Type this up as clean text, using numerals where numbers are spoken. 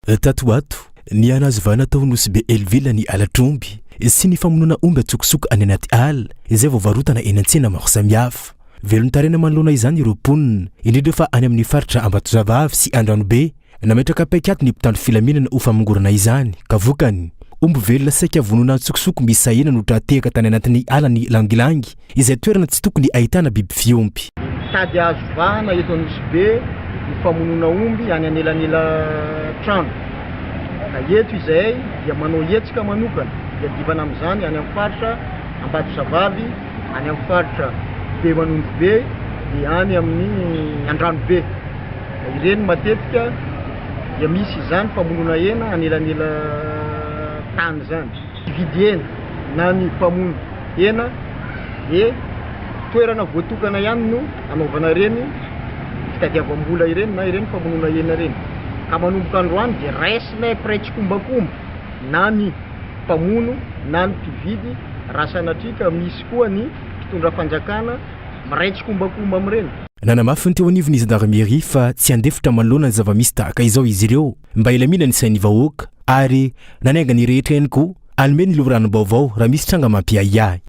Tato ho ato, niha-nahazo vahana tao Nosy Be Hell-Ville ny halatr'omby sy ny famonoana omby an-tsokosoko any anaty ala izay voavarotana eny an-tsena maro samihafa. Velon-taraina manoloana izany ireo mponina, indrindra fa any amin'ny faritra Ambatozavavy sy Andranobe. Nametraka paikady ny mpitandro filaminana ho famongorana izany, ka vokany, omby velona saika vonoina an-tsokosoko miisa enina no tra-tehaka tany anatin'ny alan'i Langilangy, izay toerana tsy tokony ahitana biby fiompy. Mitady hahazo vahana eto Anosibe ny famonoana omby any anelanelan-trano. Ka eto izahay dia manao hetsika manokana hiadivana amin'izany any amin'ny faritra Ambatozavavy, any amin'ny faritra Bemanondrobe dia any amin'ny Andranobe. Ireny matetika dia misy izany famonoana hena anelanelan-tany izany. Mpividy hena na ny mpamono hena dia toerana voatokana ihany no anaovana ireny fitadiavam-bola ireny na ireny famonoana hena ireny. Ka manomboka androany dia raisinay mpiray tsikombakomba na ny mpamono na ny mpividy raha sanatria ka misy koa ny mpitondra fanjakana miray tsikombakomba amin'ireny. Nanamafy ny teo anivon'ny zandarimeria fa tsy handefitra manoloana ny zava-misy tahaka izao izy ireo mba hilaminan'ny sain'ny vahoaka ary nanainga ny rehetra ihany koa hanome ny loharanom-baovao raha misy tranga mampiahiahy.